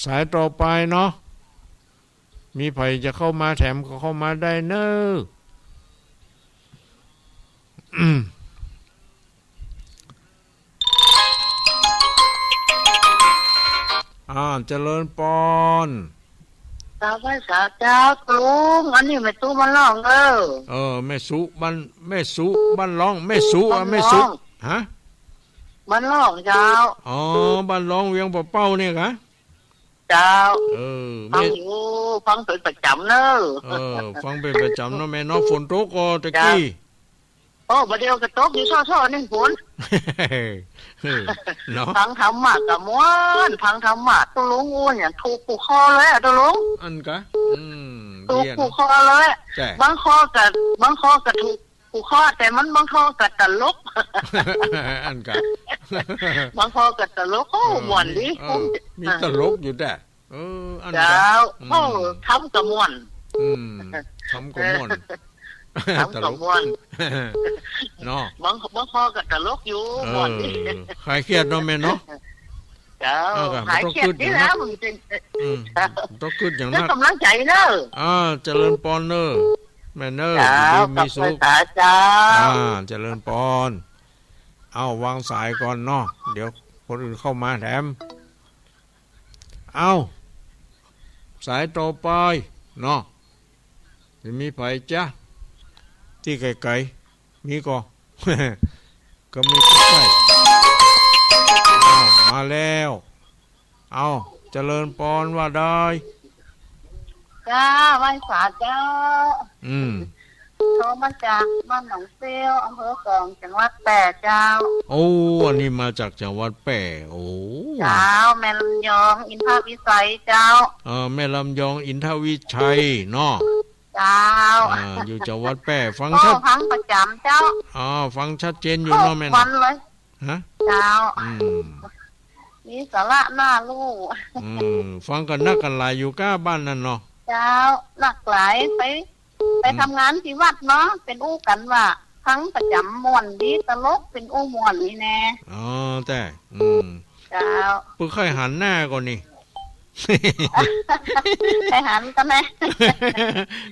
สายต่อไปเนาะ มีใผจะเข้ามาแถมก็เข้ามาได้เน่อ อืม อ่า เจริญปอน เจ้าไหว้สาเจ้าลุง อันนี้แม่ตุ๊บ้านล่องเด้อ เออ แม่สุบ้าน แม่สุบ้านล่อง แม่สุอะ บ้านล่อง แม่สุ ฮะ บ้านล่องเจ้า อ๋อ บ้านล่องเวียงป่าเป้าเนี่ยกะ เจ้า เออ ฟัง แม่ อยู่ ฟังเป๋นประจ๋ำเน่อ เออ ฟังเป๋นประจ๋ำเนาะแม่เนาะ ฝนตกก่อตะกี้ เจ้า โอ้ บ่าเดี่ยวก็ตกอยู่ช่อๆ นึ่งฝน เออ เนาะ ฟังธรรมะก็ม่วน ฟังธรรมะ ตุ๊ลุง โอ้ย ถูกกู้ข้อเลยอะตุ๊ลุง อันกะ อืม ถูกกู้ข้อเลย ใจ้ บางข้อก็ บางข้อก็ถูกกู้ข้อ แต่มันบางข้อก็ตลก อันกะ บางข้อก็ตลก โอ้ เออ ม่วนดี เออ มีตลกอยู่แต๊ เออ อัน เจ้า อืม โอ้ ธรรมะก็ม่วน อืม ธรรมะก็ม่วน ธรรมะก็ม่วน ตลก เนาะ บาง บางข้อก็ตลกอยู่ เออ ม่วนดี คลายเครียดเนาะแม่เนาะ เจ้า เออ คลายเครียดดีแล้ว มันเป๋น อืม ต้องกึ๊ดอย่างนัก กำลังใจ๋เน่อ อ่า เจริญปอนเน่อ แม่เน่อ เจ้า อยู่ดีมีสุข ขอบคุณเจ้า อ่า เจริญปอน เอา วางสายก่อนเนาะ เดี๋ยวคนอื่นเข้ามาแถม เอา สายต่อไปเนาะ จะมีใผจ๊ะ ตี้ไก๋ๆ มีก่อ ก็มีใก้ๆ อ้าว มาแล้ว เอา เจริญปอนว่าได้ เจ้า ไหว้สาเจ้า อืม โทรมาจากบ้านหนองเซี้ยว อำเภอฝาง จังหวัดแป้เจ้า โอ้ อันนี้มาจากจังหวัดแป้ โอ้ เจ้า แม่ลำยอง อินทวิชัยเจ้า เออ แม่ลำยอง อินทวิชัยเนาะ เจ้า อ่า อยู่จังหวัดแป้ ฟัง โอ้ ชัด ฟังประจ๋ำเจ้า อ๋อ ฟังชัดเจนอยู่เนาะแม่เนาะ วันเลย ฮะ เจ้า อืม มีสาระน่าฮู้ อืม ฟังกั๋นนักกั๋นหลายอยู่ก้าบ้านนั่นเนาะ เจ้า นักหลายไป ไป อืม ทำงานตี้วัดเนาะ เป๋นอู้กั๋นว่า ฟังประจ๋ำม่วนดี ตลกเป๋นอู้ม่วนนี่แน่ อ๋อ แต่ อืม เจ้า เปิ้นใค่หันหน้าก่อนนี่ ใค่หันก่อนแน่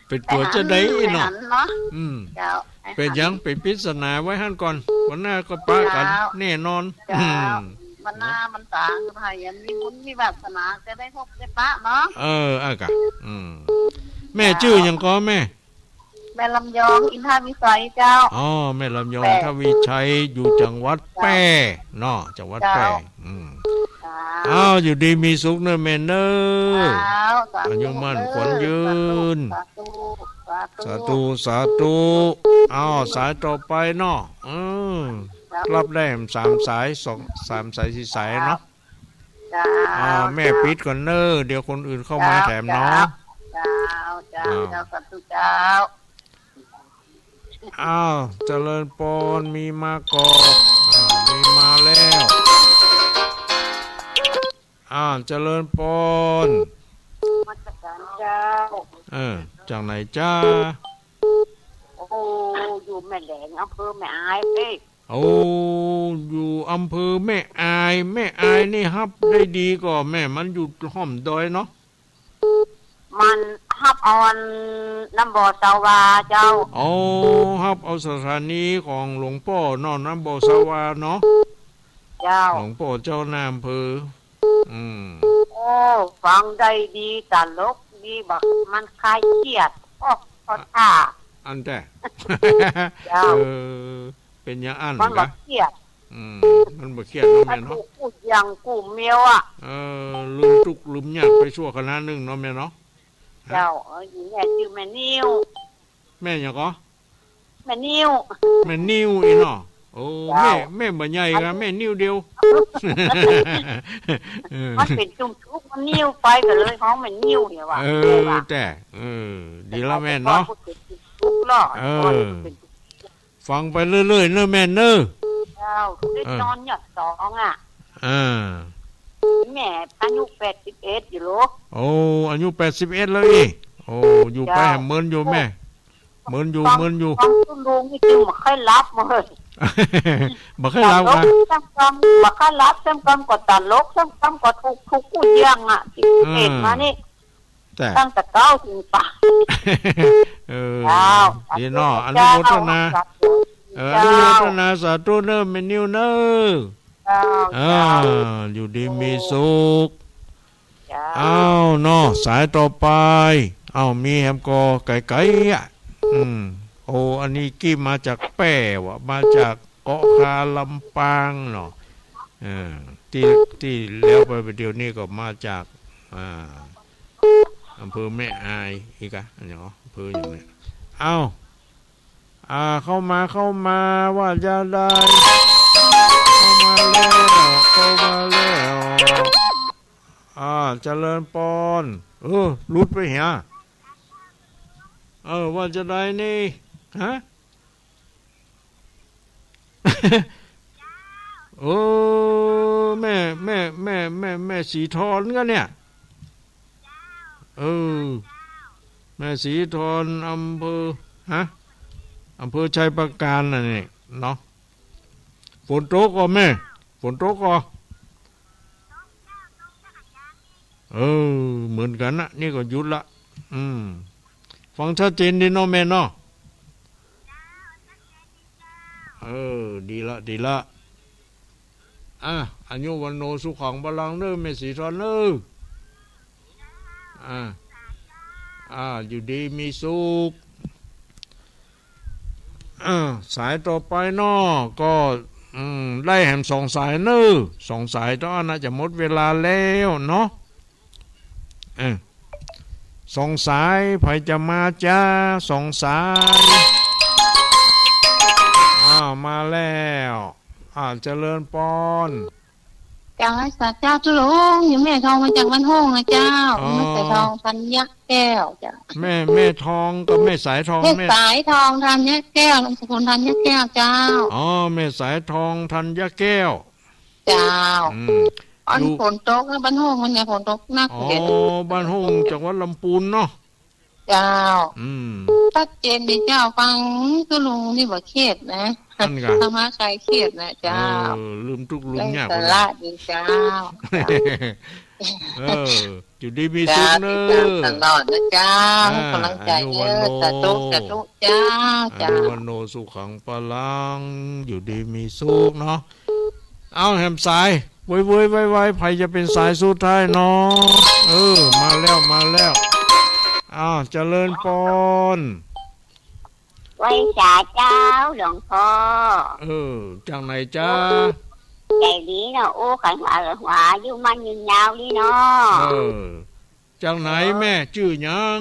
เป๋นตั๋วจะใดเนาะ ใค่หันเนาะ อืม เจ้า เป๋นหยัง เป๋นปริศนาไว้หั้นก่อน วันหน้าก็ปะกั๋น เจ้า แน่นอน เจ้า อืม วันหน้าวันต๋าง ถ้ายังมีบุญมีวาสนา จะได้พบได้ปะเนาะ เออ อ่ะกะ อืม แม่ เจ้า จื้อหยังก่อแม่ แม่ลำยอง อินทวิชัยเจ้า อ๋อ แม่ลำยอง แป้ อินทวิชัย อยู่จังหวัด เจ้า แป้เนาะ จังหวัด เจ้า แป้ อืม เจ้า อ้าว อยู่ดีมีสุขเน่อแม่เน่อ เจ้า สาธุ อายุมั่น เน่อ ขวัญยืน สาธุ สาธุ สาธุ สาธุ อ้าว สายต่อไปเนาะ อืม เจ้า รับได้สามสาย สอง สามสาย สี่สายเนาะ เจ้า อ่า แม่ปิดก่อนเน่อ เดี๋ยวคนอื่นเข้ามาแถมเนาะ เจ้า เจ้า เจ้า อ้าว สาธุเจ้า อ้าว เจริญปอน มีมาก่อ อ่า มีมาแล้ว อ้าว เจริญปอน นมัสก๋านเจ้า เออ จากไหนจ๊ะ โอ้ อยู่แม่แหลง อำเภอแม่อายเอ้ย โอ้ อยู่อำเภอแม่อาย แม่อายนี่ฮับได้ดีก่อแม่ มันอยู่ฮ่อมดอยเนาะ มันฮับเอาอันน้ำบ่อสาวาเจ้า โอ้ ฮับเอาสถานีของหลวงป้อเนาะ น้ำบ่อสาวาเนาะ เจ้า หลวงป้อเจ้าหน้าอำเภอ อืม โอ้ ฟังได้ดี ตลกดี บ่ มันคลายเครียด โอ้ ขอท่า อันแต่ เจ้า เออ เป๋นอย่างอั้น มันบ่ กะ เครียด อืม มันบ่เครียดเนาะแม่เนาะ กู้กู้เยียงกู้เมียวอะ เออ ลืมตุ๊กข์ลืมยากไปชั่วขณะหนึ่งเนาะแม่เนาะ เจ้า เออ อยู่แม่จื้อแม่นิว แม่หยังก่อ แม่นิว แม่นิวอี้เนาะ โอ้ เจ้า แม่ แม่บ่ใหญ่กะ แม่นิวเดียว เออ มันเป๋นจุ่มจุกมันนิวไปก็เลยฮ้องแม่นิวเนี่ยว่ะ เออ แม่ว่า แต่ เออ ดีแล้วแม่เนาะ เป๋นจุ่มจุกเนาะ เออ เป๋นจุ่มจุก ฟังไปเรื่อยๆ เน่อแม่เน่อ เจ้า ได้ เออ ต๋อนยอดสองอะ อ่า แม่อายุแปดสิบเอ็ดอยู่ลูก โอ้ อายุแปดสิบเอ็ดแล้วอี้ โอ้ อยู่ไป เจ้า แหมเมินอยู่แม่ เมินอยู่ ฟัง เมินอยู่ ฟังคุณลุงนี่จึงบ่ค่อยหลับเลย บ่ค่อยหลับ ตลก นะ ซ้ำกำ บ่ค่อยหลับ ซ้ำกำก็ตลก ซ้ำกำก็ทุกข์ ทุกข์กู้เยียงอะ ตี้ เออ เกิดมานี่ แต่ ตั้งแต่เก๊าถึงป่าน เออ เจ้า ดีเนาะ อนุโมทนา สาธุ เออ เจ้า อนุโมทนาสาธุเน่อแม่นิวเน่อ เจ้า เออ เจ้า อยู่ดีมีสุข เจ้า อ้าวเนาะ สายต่อไป อ้าว มีแหมก่อไก๋ๆ อะ อืม โอ้ อันนี้กี้มาจากแป้ว่ะ มาจากเกาะคาลำปางเนาะ เออ ตี้ ตี้แล้วไปเดี๋ยวนี้ก็มาจาก อ่า อำเภอแม่อาย อีกอะ อันนี้เหรอ อำเภออย่างเนี้ย เอ้า อ่า เข้ามา เข้ามา ว่าจะได้ เข้ามาแล้ว เข้ามาแล้ว อ่า เจริญปอน เออ หลุดไปเหีย เออ ว่าจะได้นี่ ฮะ เออ แม่ แม่ แม่ แม่ แม่สีทอนกะเนี่ย เออ แม่สีทอน อำเภอ ฮะ อำเภอชัยปราการน่ะนี่เนาะ ฝนตกก่อแม่ ฝนตกก่อ เออ เหมือนกั๋นนะ นี่ก็หยุดละ อืม ฟังชัดเจนดีเนาะแม่เนาะ เออ ดีละ ดีละ อ่ะ อายุวัณโณสุขังพลังเน่อ แม่สีทอนเน่อ อ่ะ อ่ะ อยู่ดีมีสุข อ่า สายต่อไปเนาะ ก็ อืม ได้แหมสองสายเน่อ สองสายเต้าอั้นน่าจะหมดเวลาแล้วเนาะ เออ สองสาย ใผจะมาจ๊ะ สองสาย อ้าว มาแล้ว อ่า เจริญปอน เจ้า สาธุเจ้า ตุ๊ลุง อยู่แม่ทองมาจากบ้านห้องนะเจ้า อ๋อ แม่สายทองธัญญาแก้วเจ้า แม่ แม่ทองกับแม่สายทอง แม่ แม่สายทองธัญญาแก้ว นามสกุลธัญญาแก้วเจ้า อ๋อ แม่สายทองธัญญาแก้ว เจ้า อืม อัน อยู่ ฝนตกนะบ้านห้องมันเนี่ย ฝนตกหนัก อ๋อ เลย บ้านห้องจังหวัดลำพูนเนาะ เจ้า อืม ชัดเจนดีเจ้า ฟังตุ๊ลุงนี่บ่เครียดนะ อั้นกะ ธรรมะคลายเครียดนะเจ้า เออ ลืมทุกข์ลืมยาก ไร้สาระดีเจ้า เออ อยู่ดีมีสุขเนอะ เจ้า ติดตามตลอดนะเจ้า อ่า ให้กำลังใจเนอะ อนุวันโน สาธุ สาธุเจ้า อา เจ้า ยุวัณโณสุขัง พลัง อยู่ดีมีสุขเนาะ เอาแหมสาย เว้ยเว้ย ไวๆ ใผจะเป๋นสายสุดท้ายเนาะ เออ มาแล้ว มาแล้ว อ้าว เจริญปอน ไหว้สาเจ้าหลวงพ่อ เออ จากไหนจ๊ะ ใจดีเนาะ โอ้ ขันหวา หวา อายุมั่นยืนยาวดีเนาะ เออ จากไหนแม่ จื้อหยัง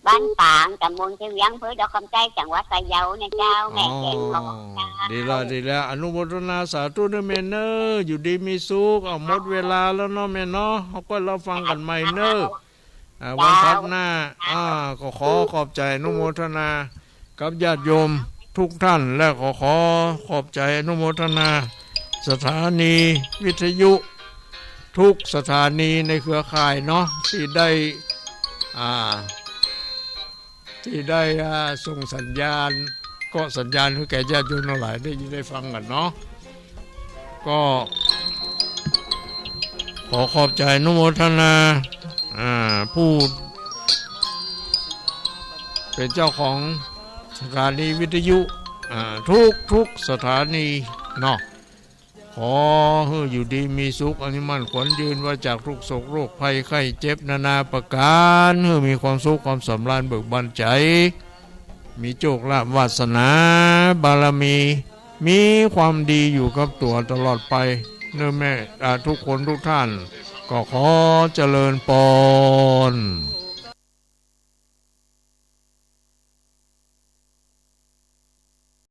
บ้านปาง ตำบลเชียงเวียง อำเภอดอกคำใต้ จังหวัดพะเยานะเจ้า แม่ อ๋อ แสงทองเจ้า ดีแล้ว ดีแล้ว อนุโมทนาสาธุเนอะแม่เนอะ อยู่ดีมีสุข เอาหมดเวลาแล้วเนาะแม่เนาะ เฮาก็เล่าฟังกั๋นใหม่เนอะ อ่า วันถัดหน้า อ่า ก็ขอขอบใจ๋อนุโมทนากับญาติโยมทุกท่าน และก็ขอขอบใจ๋อนุโมทนาสถานีวิทยุทุกสถานีในเครือข่ายเนาะ ตี้ได้ อ่า ตี้ได้ อ่า ส่งสัญญาณ ก็สัญญาณหื้อแก่ญาติโยมตังหลายได้ยินได้ฟังกั๋นเนาะ ก็ขอขอบใจ๋อนุโมทนา อ่า ผู้เป๋นเจ้าของสถานีวิทยุ อ่า ทุกๆ สถานีเนาะ ขอหื้ออยู่ดีมีสุข อายุมั่นขวัญยืน ปราศจากทุกข์โศกโรคภัยไข้เจ็บนานาประก๋าน หื้อมีความสุขความสำราญเบิกบานใจ๋ มีโชคลาภวาสนาบารมี มีความดีอยู่กับตั๋วตลอดไปเนอะแม่ อ่า ทุกคนทุกท่าน ก็ขอเจริญปอน